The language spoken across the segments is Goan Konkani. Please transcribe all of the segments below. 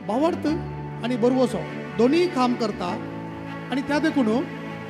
भावार्थ आनी बरवसो दोनूय काम करता आनी त्या देखून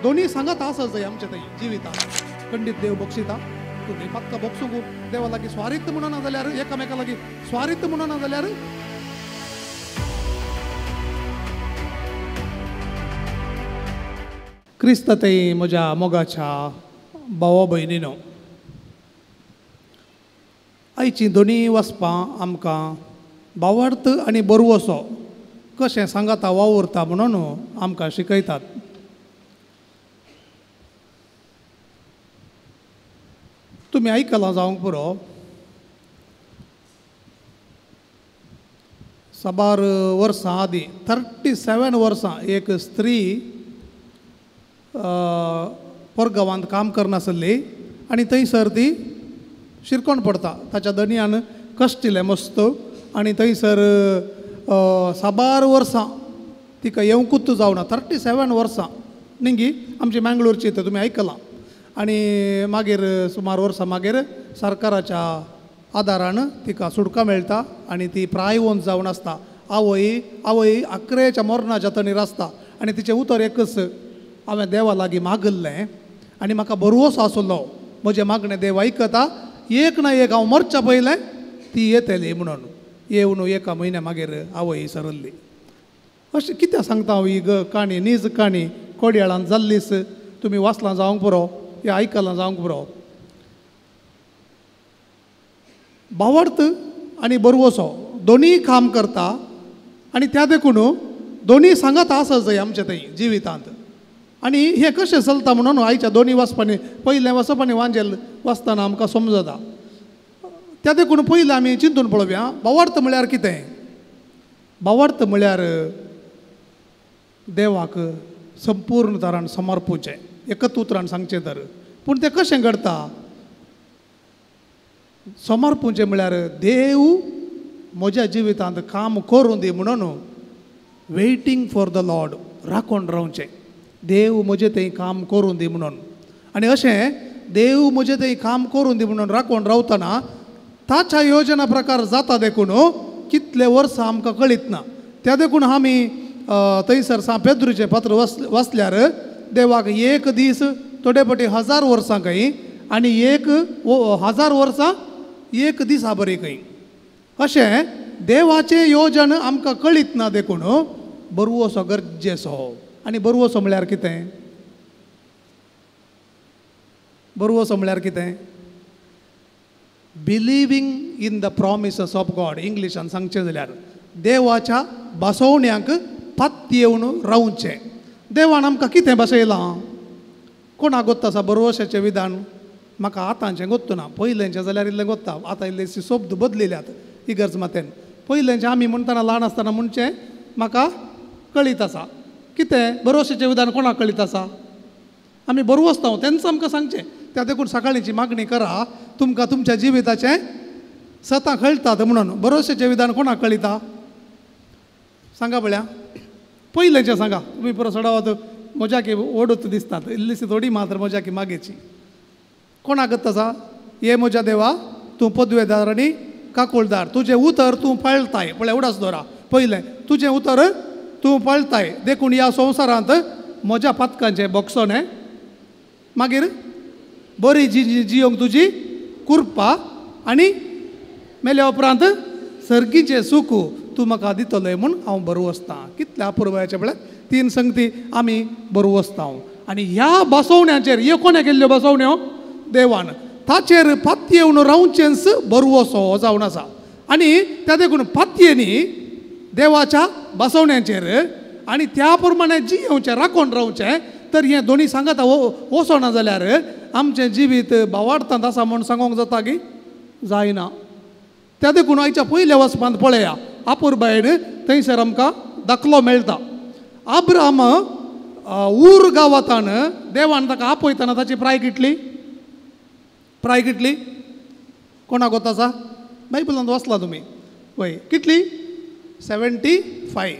दोनूय सांगात आसा जाय आमच्या थंय जिवितांत. खंडीत देव बक्षिता तुमी पातकां बक्षूंक देवा लागीं स्वारीत म्हणना जाल्यार एकामेका लागीं स्वारीत म्हणना जाल्यार क्रिस्त थंय म्हज्या मोगाच्या भावा भयणीनो, आयचीं दोनूय वचपां आमकां भावार्थ आनी बरवसो कशें सांगाता वावुरता म्हणून आमकां शिकयतात. तुमी आयकलां जावंक पुरो, साबार वर्सां आदीं 37 वर्सां एक स्त्री परगांवांत काम करनासली आनी थंयसर ती शिरकोण पडता. ताच्या दनयान कश्टिलें मस्त आनी थंयसर साबार वर्सां तिका येवंकूच जावना. 37 वर्सां निंगी आमची मँगलोरची तर तुमी आयकलां. आनी मागीर सुमार वर्सां मागीर सरकाराच्या आदारान तिका सुटका मेळटा आनी ती प्रायवंत जावन आसता. आवय आवय आकरेच्या मरणाच्या तणीर आसता आनी तिचें उतर एकच, हांवें देवा लागीं मागिल्लें आनी म्हाका भरवंसो आसलो, म्हजें मागणें देव आयकता, एक ना एक हांव मरच्या पयलें ती येतली म्हणून. येवन एका म्हयन्या मागीर आवय सरल्ली. अशें कित्याक सांगता हांव ही काणी, नीज काणी कोडयाळान जाल्लीच, तुमी वाचलां जावंक पुरो या आयकलां जावंक पुरो. भावार्थ आनी बरवसो दोनूय काम करता आनी त्या देखून दोनूय सांगात आसा जाय आमच्या थंय जिवितांत. आनी हें कशें चलता म्हणून आयच्या दोनूय वाचपांनी, पयलें वाचप आनी वांजेल वाचतना आमकां समजता. त्या देखून पयलें आमी चिंतून पळोवया भावार्थ म्हळ्यार कितें. भावार्थ म्हळ्यार देवाक संपूर्ण तरान समर्पूचें, एकच उतरान सांगचें तर. पूण तें कशें घडटा? समर्पूचें म्हळ्यार देव म्हज्या जिवितांत काम करूं दी म्हणून वेटिंग फॉर the Lord, राखून रावचें, देव म्हजें थंय काम करूं दी म्हणून. आनी अशें देव म्हजें थंय काम करूं दी म्हणून राखून रावतना ताच्या योजना प्रकार जाता देखून कितले वर्सां आमकां कळीत ना. त्या देखून आमी थंयसर सांत पेद्रूचें पत्र वाचल्यार देवाक एक दीस थोडे फावटी 1000 वर्सां खंय आनी 1000 वर्सां एक दिसा बरी खंय. अशें देवाचें योजन आमकां कळीत ना देखून बरवसो गरजेचो. आनी बरवसो म्हळ्यार कितें? बरवसो म्हळ्यार कितें? Believing in the promises of God. इंग्लिशान सांगचें जाल्यार देवाच्या बसवण्यांक पातयेवन रावचें. देवान आमकां कितें बसयलां? कोणाक गोत्ता आसा बरवशाचें विधान? म्हाका आतांचें गोत्तू ना, पयलेंचें जाल्यार इल्लें गोत्ता. आतां इल्ले शब्द बदलिल्यात इगर्ज मातेन. पयलेंचें आमी म्हणटना ल्हान आसतना म्हणचें म्हाका कळीत आसा. कितें बरवशाचें विधान कोणाक कळीत आसा? आमी बरवसता तेंच आमकां सांगचें. त्या देखून सकाळींची मागणी करा, तुमकां तुमच्या जिविताचें सतां कळटात म्हणून. बरवशाचें विधान कोणाक कळिता सांगा पळया, पयलेंचें सांगा. तुमी पुरो चडावत म्हज्याकी ओडूत दिसतात, इल्लीशी थोडी मात्र म्हज्याकी मागेची. कोणाक आसा? ये म्हज्या देवा तूं पदवेदार आनी काकुळदार, तुजें उतर तूं पाळताय. पळय उडास दवरा, पयलें तुजें उतर तूं पाळताय देखून ह्या संवसारांत म्हज्या पातकांचें बक्षणें, मागीर बरी जी जियोंक तुजी कृपा आनी मेल्या उपरांत सर्गीचें सूख तूं म्हाका दितलोय म्हूण हांव बरवसतां. कितल्या अपुरबायेचें पळय तीन संगती आमी बरवसता. आनी ह्या बसवण्याचेर, ह्यो कोणें केल्ल्यो बसवण्यो? देवान. ताचेर पातयेवन रावचेंच बरवसो हो जावन आसा. आनी त्या देखून पातयेनी देवाच्या बसवण्याचेर आनी त्या प्रमाणे जियेवचें, राखून रावचें. तर हें दोनूय सांगाता वचना जाल्यार आमचें जिवीत भावार्थांत आसा म्हूण सांगूंक जाता की जायना. त्या देखून आयच्या पयल्या वचपांत पळया अपुरबायेन थंयसर आमकां दाखलो मेळटा. आब्राम ऊर गांवांतान देवान ताका आपयतना ताची प्राय कितली? प्राय कितली? कोणाक गोत आसा? बायबलांत वाचला तुमी? वय कितली? 75,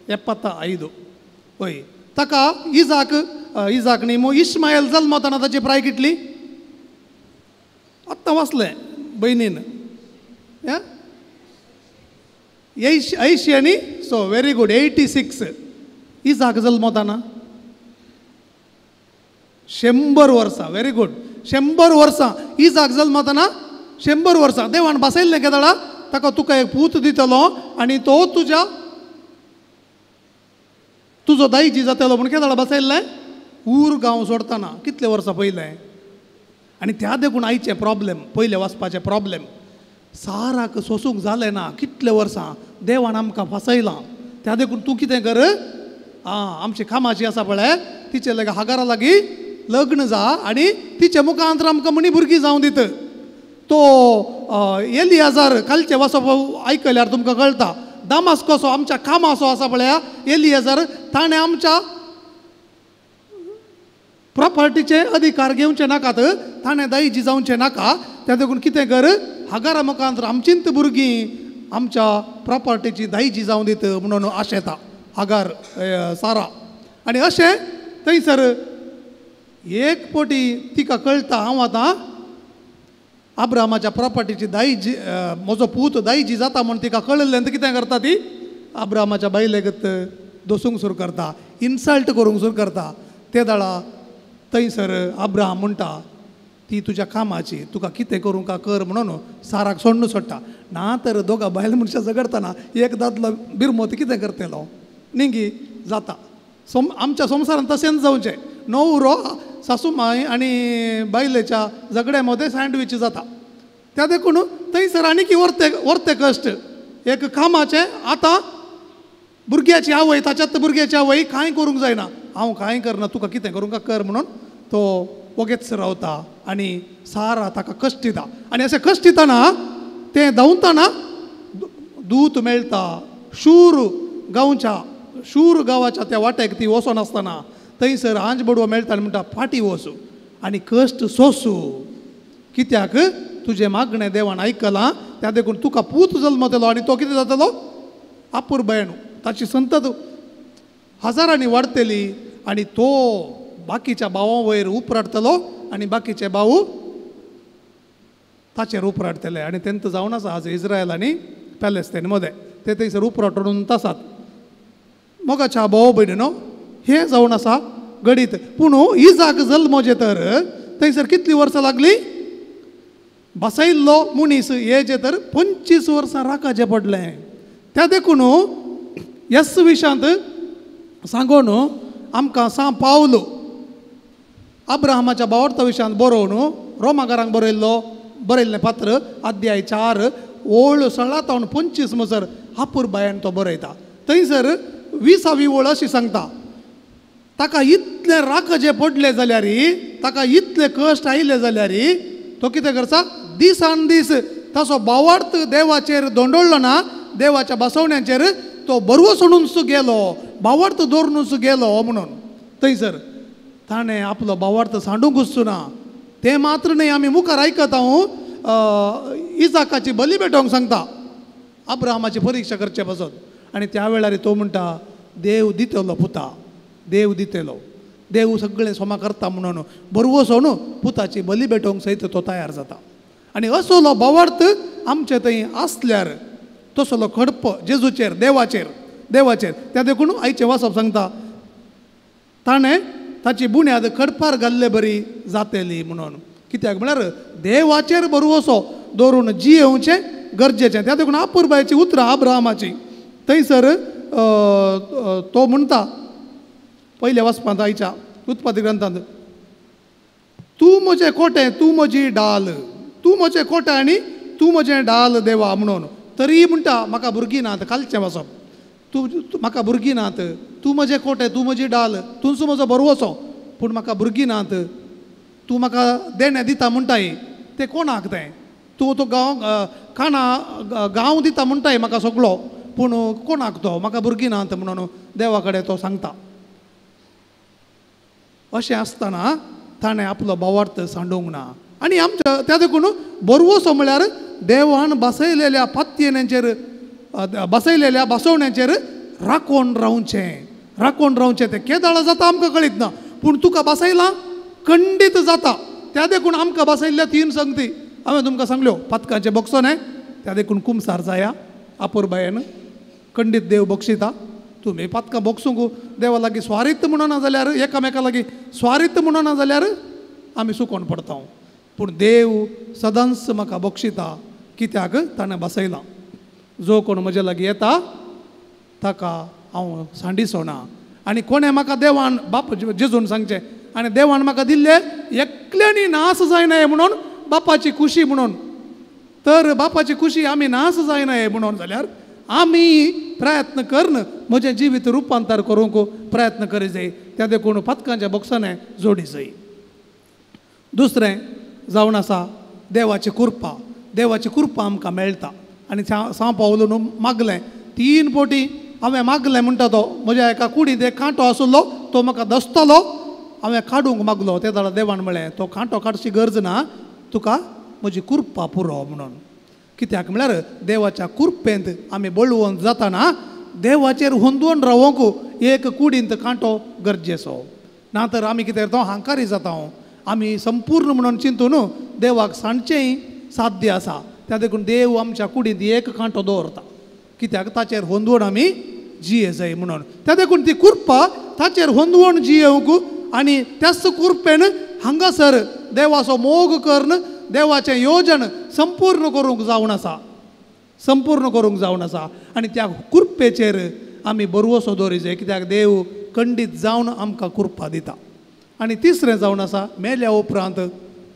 75. वय ताका इजाक, इजाक न्ही मग इस्मायल जल्मतना ताची प्राय कितली? आत्तां वाचलें भयणीन. ऐंशी आनी सो, व्हेरी गूड, 86. इजाक जल्मताना 100 वर्सां, व्हेरी गूड, 100 वर्सां. इजाक जल्मताना 100 वर्सां. देवान बसयल्लें केदळा ताका तुका एक पूत दितलो आनी तो तुज्या तुजो दायजी जातलो म्हूण केदळा बसयल्लें? ऊर गांव सोडटना कितले वर्सां पयलें. आनी त्या देखून आयचें प्रॉब्लेम, पयलें वचपाचें प्रॉब्लेम, साराक सोसूंक जालें ना कितले वर्सां देवान आमकां फसयलां. त्या देखून तूं कितें कर, आं आमची कामाची आसा पळय तिचे लागीं हागारा लागीं लग्न जा आनी तिचे मुखांतर आमकां म्हणी भुरगीं जावं दित. तो एलियाजार कालचें वचप आयकल्यार तुमकां कळटा, दामास्कोसो आमच्या कामाचो आसा पळया एलियाजार, ताणें आमच्या प्रॉपर्टीचे अधिकार घेवचे नाकात, ताणें दायजी जावचें नाका. त्या देखून कितें कर, हागारा मुखांतर आमचींत भुरगीं आमच्या प्रॉपर्टीची दायजी जावं दित म्हणून आशेता हागार सारा. आनी अशें थंयसर एक पटी तिका कळटा हांव आतां अब्रामाच्या प्रॉपर्टीची दायजी, म्हजो पूत दायजी जाता म्हूण तिका कळिल्लें. कितें करता ती, अब्रामाच्या बायलेगत दोसूंक सुरू करता, इन्सल्ट करूंक सुरू करता. ते दाळा थंयसर अब्राहम म्हणटा ती तुज्या कामाची, तुका कितें करूंक कर म्हणून साराक सोडून सोडटा. ना तर दोगां बायल मनशां झगडटना एक दादलो बिरमो ती कितें करतलो निगी जाता. आमच्या संवसारांत तशेंच जावचें, न्हवरो सासू माय आनी बायलेच्या झगड्या मदें सँडवीच जाता. त्या देखून थंयसर आनी वर्ते वर्ते कश्ट एक कामाचें. आतां भुरग्याची आवय, ताच्यात भुरग्याची आवय कांय करूंक जायना, हांव कांय करना, तुका कितें करूंक कर म्हणून तो वगेच रावता आनी सारा ताका कश्ट दिता. आनी अशें कश्ट दितना तें धांवतना दूत मेळटा. शूर गांवच्या, शूर गांवाच्या त्या वाटेक ती वचोन आसतना थंयसर आंज बडवो मेळटा आनी म्हणटा फाटी वचू आनी कश्ट सोंसू, कित्याक तुजें मागणें देवान आयकलां, त्या देखून तुका पूत जल्मतलो आनी तो कितें जातलो, आपुरबायन ताची संतत हजारांनी वाडटली आनी तो बाकीच्या भावां वयर उपराटतलो आनी बाकीचे भाव ताचेर उपराटतले. आनी तेंत जावन आसा आज इस्रायल आनी पॅलेस्तायन मदें ते थंयसर उपराटून आसात. मोगाच्या भाव भयणीनो, हें जावन आसा घडीत. पूण इजाक जल्मोजे तर थंयसर कितलीं वर्सां लागलीं? बसयल्लो मनीस हे जे तर 25 वर्सां राखाचें पडलें. त्या देखून येस विशांत सांगोन आमकां सां पावलो अब्राहमाच्या बावर्ता विशयांत बरोवन रोमाकारांक बरयल्लें पात्र अध्याय 4 ओळ 16 तावन 25 मसर आपुरबायान तो बरयता. थंयसर 20वी ओळ अशी सांगता, ताका इतलें राखजे पडलें जाल्यार, ताका इतले कश्ट आयले जाल्यार तो कितें करता, दिसान दीस ताचो बावार्थ देवाचेर दोंडोळ्ळो ना, देवाच्या बसवण्याचेर तो बरवो सोडूनच गेलो, बावार्थ दवरूनच गेलो म्हणून थंयसर ताणें आपलो बावार्थ सांडूंकच ना. तें मात्र न्हय, आमी मुखार आयकता हांव इजाकाची बली पेटोवंक सांगता अब्राहमाची परिक्षा करचे पासत. आनी त्या वेळार तो म्हणटा देव दितलो पुता, देव दितलो, देव सगळें सोमा करता म्हणून बरवसो न्हू पुताची बली भेटोवंक सयत तो तयार जाता. आनी असलो भावार्थ आमचे थंय आसल्यार तसलो खडप जेजूचेर, देवाचेर, देवाचेर. त्या देखून आयचें वाचप सांगता ताणें ताची बुन्याद खडपार घाल्ले बरी जातली म्हणून. कित्याक म्हळ्यार देवाचेर भरवसो दवरून जियेवचें गरजेचें. त्या देखून आपुरबायची उतरां अब्राहमाची थंयसर तो म्हणटा पयल्या वाचपांत आयच्या उत्पत्ती ग्रंथांत, तूं म्हजें कोटें, तूं म्हजी डाल, तूं म्हजें कोटें आनी तूं म्हजें डाल देवा म्हणून. तरी म्हणटा म्हाका भुरगीं नात, कालचें वाचप, तूं म्हाका भुरगीं नात, तूं म्हजें कोटें, तूं म्हजी डाल, तूंच म्हजो भरवसो, पूण म्हाका भुरगीं नात, तूं म्हाका देणें दिता म्हणटाय, तें कोणाक तें, तूं तो गांव काणा गांव दिता म्हणटाय म्हाका सगळो, पूण कोणाक तो, म्हाका भुरगीं नात म्हणून देवा कडेन तो सांगता. अशें आसतना ताणें आपलो भावार्थ सांडूंक ना. आनी आमच्या त्या देखून भरवसो म्हळ्यार देवान बसयलेल्या पातयेण्यांचेर, बसयलेल्या बसवण्याचेर राखोन रावचें, राखोन रावचें. तें केदाळा जाता आमकां कळीत ना, पूण तुका बसयलां खंडीत जाता. त्या देखून आमकां बसयल्ल्या 3 संगती हांवें तुमकां सांगल्यो, पातकाचें बोगसो न्हय, त्या देखून कुमसार जाया आपुरबायेन, खंडीत देव बक्षिता. तुमी पातकां बोगसूंक देवा लागीं स्वारीत म्हणना जाल्यार, एकामेका लागीं स्वारीत म्हणना जाल्यार आमी सुकोन पडटा. पूण देव सदांच म्हाका बक्षिता, कित्याक ताणें बसयलां जो कोण म्हज्या लागीं येता ताका हांव सांडिसो ना. आनी कोणें म्हाका देवान बाप जेजून सांगचें आनी देवान म्हाका दिल्लें एकल्यांनी नास जायना म्हणून बापाची खुशी म्हणून, तर बापाची खुशी आमी नास जायना म्हणून जाल्यार आमी प्रयत्न करून म्हजें जिवीत रुपांतर करूंक प्रयत्न करी जाय. त्या देखून पातकांच्या बॉक्साने जोडी जाय. दुसरें जावन आसा देवाची कृपा. देवाची कृपा आमकां मेळटा. आनी सांव पावलून मागलें 3 पटी हांवें मागलें म्हणटा तो म्हज्या एका कुडींत एक कांटो आशिल्लो तो म्हाका दसतलो, हांवें काडूंक मागलो. ते जाल्यार देवान म्हळें तो कांटो काडची गरज ना, तुका म्हजी कृपा पुरो म्हणून. कित्याक म्हळ्यार देवाच्या कृपेंत आमी बळवंत जाताना देवाचेर हुंदून रावोंक एक कुडींत कांटो गरजेचो. ना तर आमी कितें करता हांकारी जाता. आमी संपूर्ण म्हणून चिंतून देवाक सांडचेंय साध्य आसा. त्या देखून देव आमच्या कुडींत एक कांटो दवरता, कित्याक ताचेर होंदवण आमी जिये जाय म्हणून. त्या देखून ती कृपा ताचेर होंदवण जियेवंक आनी त्याच कृपेन हांगासर देवाचो मोग करून देवाचें योजन संपूर्ण करूंक जावन आसा, संपूर्ण करूंक जावन आसा. आनी त्या कृपेचेर आमी बरवसो दवरी जाय, कित्याक देव खंडीत जावन आमकां कृपा दिता. आनी तिसरें जावन आसा मेल्या उपरांत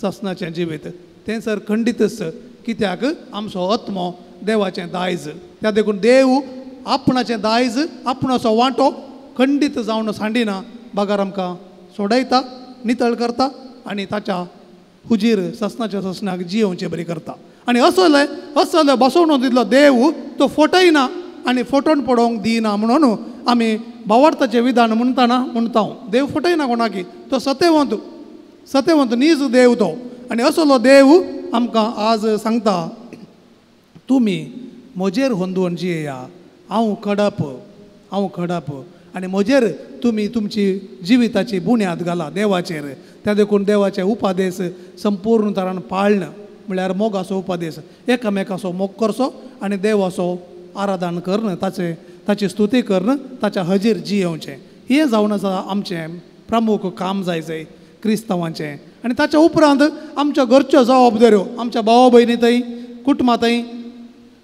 ससनाचें जिवीत, तें सर खंडीतच, कित्याक आमचो आत्मो देवाचें दायज. त्या देखून देव आपणाचें दायज आपणाचो वांटो खंडीत जावन सांडिना, बगर आमकां सोडयता, नितळ करता आनी ताच्या हुजीर ससनाच्या ससनाक जियोवचे बरी करता. आनी असले असले बसोवन दिल्लो देव तो फटयना आनी फटोवन पडोवंक दिना म्हणून आमी भावार्थाचें विधान म्हणटाना म्हणटा देव फटयना कोणाकी, तो सतेवंत, सतेवंत नीज देव तो. आनी असलो देव आमकां आज सांगता तुमी म्हजेर होंदून जियेया, हांव खडप, हांव खडप आनी म्हजेर तुमी तुमची जिविताची बुन्याद घाला देवाचेर. त्या देखून देवाचे उपादेश संपूर्ण तरान पाळण म्हळ्यार मोगाचो उपादेश, एकामेकाचो मोग करचो आनी देवाचो आराधन करून ताचे ताची स्तुती करून ताच्या हजीर जियेवचें. हें जावन आसा आमचें प्रमुख काम जाय जाय क्रिस्तांवांचें. आनी ताच्या उपरांत आमच्या घरच्यो जबाबदाऱ्यो, आमच्या भावा भयणी थंय, कुटुंबा थंय,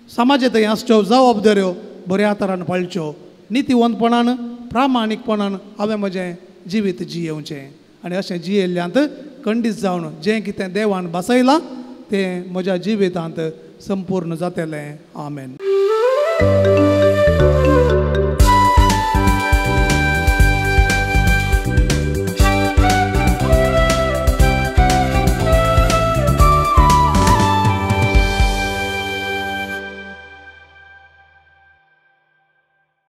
समाजा थंय आसच्यो जबाबदाऱ्यो बऱ्या तरान पाळच्यो, नितीवंतपणान प्रामाणीकपणान हांवें म्हजें जिवीत जियेवचें. आनी अशें जियेल्ल्यांत खंडीत जावन जें कितें देवान बसयलां तें म्हज्या जिवितांत संपूर्ण जातलें. आमेन.